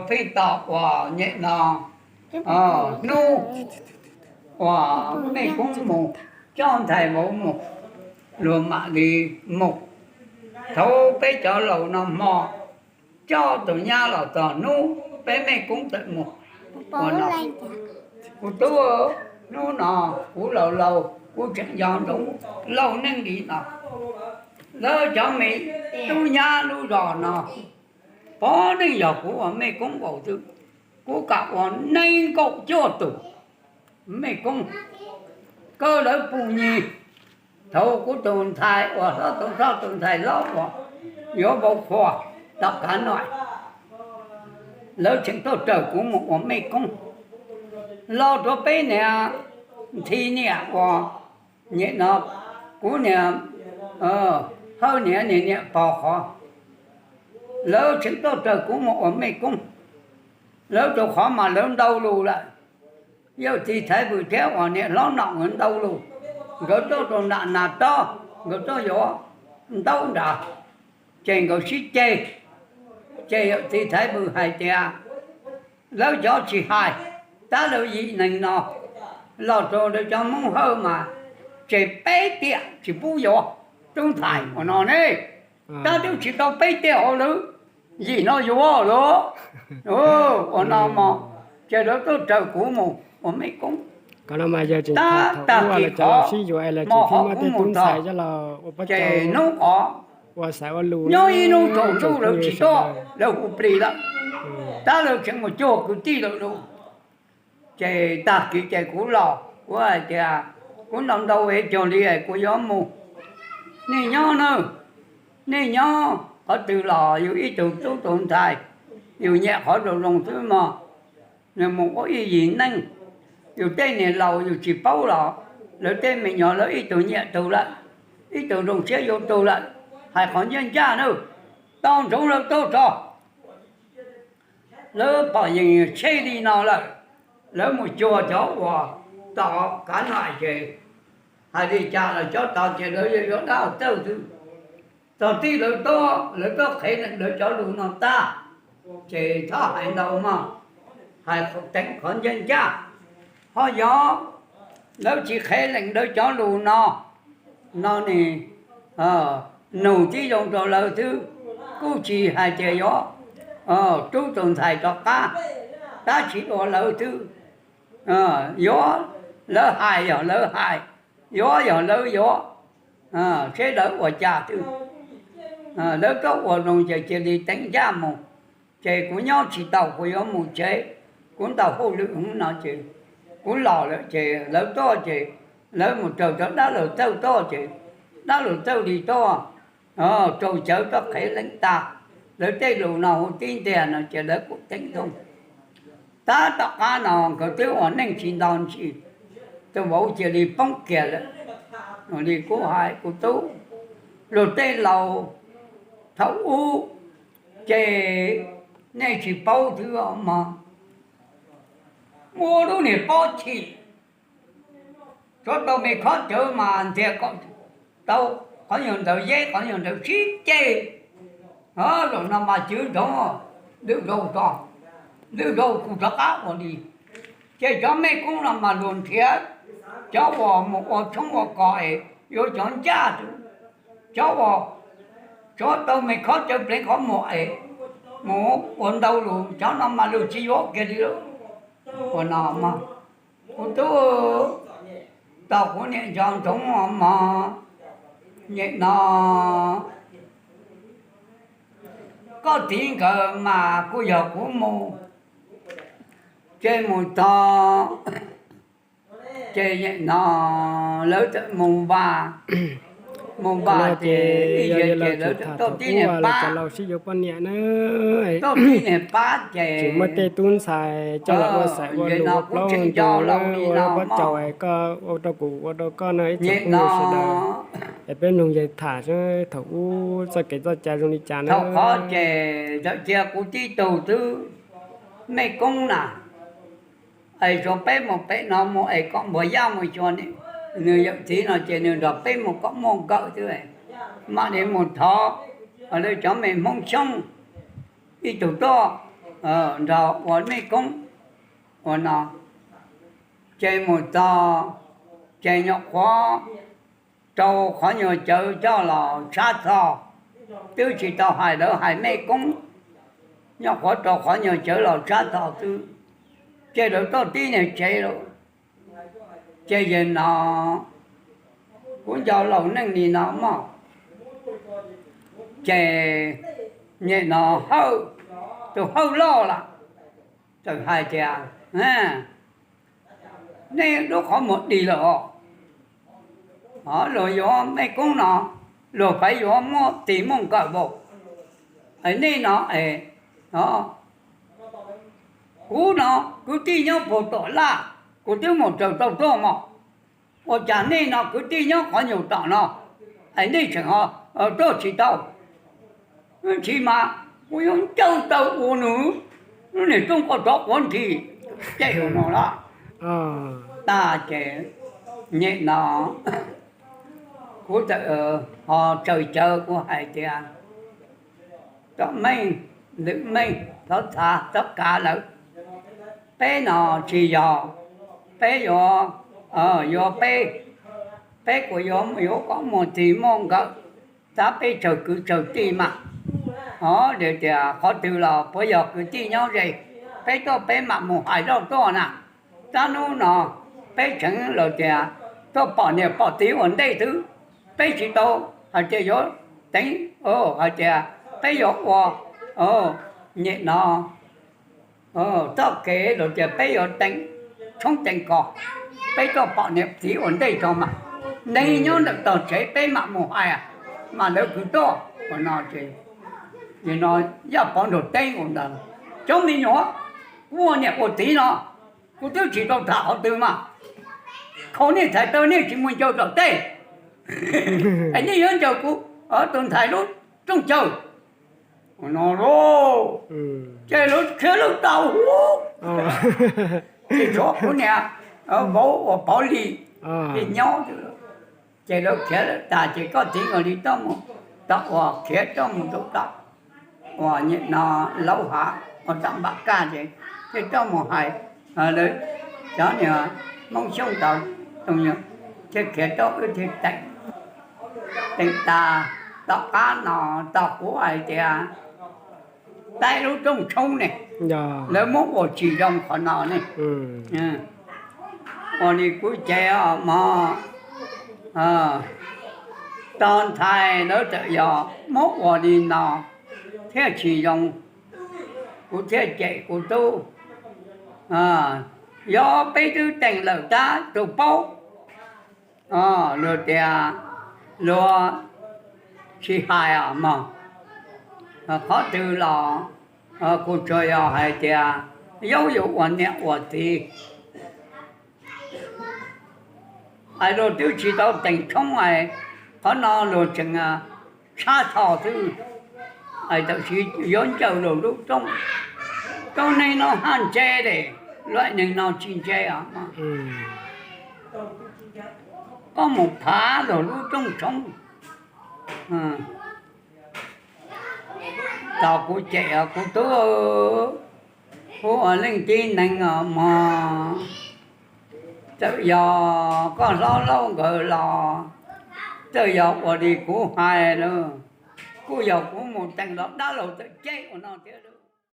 Pheej tos uas nyem no hnub uas mej koob mus coj ntxhais vauv mus, luag mam li mus. Thaum peb cov laus no hmo coj tus nyab los txog hnub peb mej koob tawm mus. Kuv tub, hnub no kuv laus laus kuv tseem nco ntsoov lauj neej li no. Lawv cov me tub nyab lub zos no, pov neej yog kuv ua mej koob nkaus xwb. Kuv kam ua nees nkaum cuaj tus mej koob, kaw lawv pum nyig. Thaum kuv tus ntxhais uas hlob tus hlob tus ntxhais hlob uas yuav vauv qhua tom kav nuam, lawv tseem tuaj raws kuv mus ua mej koob. Los rau peb niam ntxhi niam uas nyem no, kuv niam Hawj niam niam pog qhov, lawv tseem tuaj raws kuv mus ua mej koob. Lawv rau qhov mas lawv ntau lus lawm. Yawm txiv Thaiv Vwm thiab uas niam hlob Nom nkawd ntau lus, nkawd tuaj rau nram Nas Tob, nkawd tuaj yuav ntaub nrad, ces nkawd sib ceg. Ces yawm txiv Thaiv Vwm hais tias lawv cov tsis hais, tab lawv yim neeg no los rau lawv cov Hmoob Hawj mas tseg peb tiam tsis pub yuav tub ntxhais ua no ne. Tab twb tsis tau peb tiam hauv lawv yim no yuav lawm. Ua no mog, ces lawv tuaj raws kuv mus ua mej koob. Tab tag kis qhov mog qhov kuv mus txog, ces hnub qhov nyob ib hnub tsaus ntuj lawv tsis tuaj, lawv hu plig lawm, tab lawv tseem mus cuag kwv tij lawm lauj. Ces tag kis ces kuv los kuv hais tias kuv ntau ntau es cuag li kuv yuav mus. Nej nyob na, nej nyob qhov twg los yus ib tug tub tus ntxhais, yus nyiam qhov zoo zoo xwb mog, nws mus ua ib yig neej. Yus tej niag laus yus tsis paub los lawv tej me nyuam lawv ib tug nyiam tug lawm, ib tug zoo siab yuav tug lawm, hais qhov ncaj ncaj na, tau ntsoov lawv tuaj tso. Lawv pom yees tsheb li no lawm, lawv mus cuag cov uas tom kav nuam ces hais li cas los cov tod ces lawv yuav yuav dab txawj xwb. Txog tij lawv tuaj, lawv tuaj qhev lees lawv cov lus no tag, ces txhob hais ntau mog, hais teev qhov ncaj ncaj. Ho yog lawv tsis qhev lees lawv cov lus no, no ne, nug tib zoo rau lawv xwb, kuj tsis hais tias yuav rub tus ntxhais rov qab, tab sis ua lawv xwb. Yuav lawv hais yog lawv hais, yuav yog lawv yuav, seb lawv ua cas xwb. Lawv tuaj ua zoo ces cia li teem ncaj mus. Ces kuv nyob tsis tau, kuv yuav mus tsev, kuv ntau hauj lwm no ces kuv los lawm ces lawv tuaj ces lawv mus raws cov dab laug txawj tuaj ces dab laug txawj li tuaj, rau cawv tuaj qhev lees tag. Lawv tej lus no hu tib ntiag no ces lawv kuj teem ntsoov. Tab tom qab no nkawd twb ua neej tsis nto ntsis, tus vauv cia li poob kiag lawm. Li kuv hais kuv tub, luag tej laus thaum ub ces nej tsis paub xwb mog, muaj lub niag pob chim, tshuav tau me khob cawv mas ntxias kom tau qhov nyuag ntawd yeb qhov nyuag ntawd sib ceg. Zaum no mas cwv ntsoov, lwm zaus tso, lwm zaus kuv rov qab ua li. Ces cov mej koob no mas luag nrhiav cov uas mus ua tshoob ua kos es yuav cov ncaj xwb, cov uas tshuav tau me khob cawv pleev qhov muag es mus ua ntau lus, cov no mas luag tsis yuav kiag li lawm. Ua no mog, kuv tub, tau kuv niam nco ntsoov mog, nyem no koj txiv nkawd mas kuj yog kuv mus, ces mus txog ces nyem no lawv txawm mus vaj, mus vaj ces ib yam ces lawv txawm tuaj tib niag pab, tuaj tib niag pab ces muab tej tub ntxhais coj los ua xaiv ua lus ua plaub ua ntug, ua pob caus, koj ua rau kuv ua rau koj no ib tsoom phooj ywg sawv daws. Es peb mloog yawg tham thaum ub txoj kev txoj cai zoo li cas na. Thaum qhov ces txawm cia kuv tib tug xwb, mej koob na, es tsuas peb mus pem no mus es kom npuag yaj mus xyuas nws yawm txiv no ces nws nrog peb mus kom muaj nkawm xwb, mam li mus thov lawv cov me Hmoob Xyooj ib tug tuaj. nrog ua mej koob ua no, ces mus txog, ces nyuam qhuav rau qhov nyuag cawv coj los tshab txhos, twb tsis tau hais lawv hais mej koob, nyuam qhuav rau qhov nyuag cawv los tshab txhos xwb, ces lawv tuaj tib niag tsev lawm. Ces yawg no, kuv nco laus neej li no mog, ces nyem no Hawj, tus Hawj loj lawm, txawm hais tias, nej lub qhov muag dig lawm os, luag yuav mej koob no, luag pab yuav muaj tis muaj nkawm npaum, nej no es, kuv no kwv tij nyob puag tom laj, kuv twb mus raws tau tuaj mog, ua cas nej no kwv tij nyob qhov nyuag tom no, es nej tseem tuaj tsis tau, tsis mas kuv yuav ncaws taw ua nws lub niag rooj koj rov quav nthi, ces ua no lawm. Tag ces nyem no kuv txawm ho tsaws cawv kuv hais tias, tsom meej, lwm meej, thov txav txhob kav lawm, peb no tsis yog, peb yuav, yuav peb, peb kuj yuav, yuav kom muaj txij muaj nkawm, tab peb tsawg kwv tsawg tij mas, o, tias qhov twg los puav yog kwv tij nyob ze, peb tuaj peb mam mus hais zoj tuaj na. Tab hnub no peb tseem los tias tuaj pom niam pom txiv ua ntej xwb, peb tsis tau hais tias yuav teev, hais tias peb yuav ua, nyem no, txoj kev los tias peb yuav teem tshoob teem kos, peb tuaj pom niam txiv ua ntej tso mas, neeg nyob ntawm tog tsev peb mam mus hais, mas lawv kwv tuaj ua no ces, no Yaj Pov Nraug Teeb ua ntawd, cov me nyuam, kuv ua niam ua txiv no, kuv twb tsis tau tham qhov twg mas, khaus nej txhais taw nej tsis mus ncaws tom tej, es nej yuav ncaws kuv tus ntxhais lub rooj chaw no lauj. Ces lawv khiav lawv tau huv, ces tshuav kuv niam vauv uas Pov Lis ces nyob, ces lawv khiav lawv tas ces koj txiv nkawd li coj mus, tau uas khiav coj mus rau tom uas nyem no Lauj Hav uas tom Npam Kaj ces thiaj coj mus hais lawv cov niag Hmoob Xyooj ntawd, thiaj khiav rau wb thiaj teem, teem tas tom qab no tau kuv hais tias, taib lub rooj tshoob ne, lawv muab ua tsis zoo qhov no ne. Ua li kuv cev os mog, tog ntxhais lawv txawm yog muab ua li no thiaj tsis zoo, kuv thiaj cem kuv tub, yog peb twb teem lawm tab tus paub, luag tias luag tsis hais os mog, qhov twg los kuv tsuas yog hais tias yog yus ua niam ua txiv, es luag twb tsis tau teem tshoob es qhov no luag tseem tshab tho xwb, es tam sim yuav ncaws luag lub rooj, rooj neeg no haj ntse li, luag neeg no tsis ntse os. Koj mus phav luag lub rooj tshoob, tos kuv cem os kuv tub, kuv ua leej tib neeg os mog, txawm yog koj hlob laub nkawd los, txawm yog ua li kuv hais lawm, kuj yog kuv mus teem los dab laug txawm cem ua no thiab.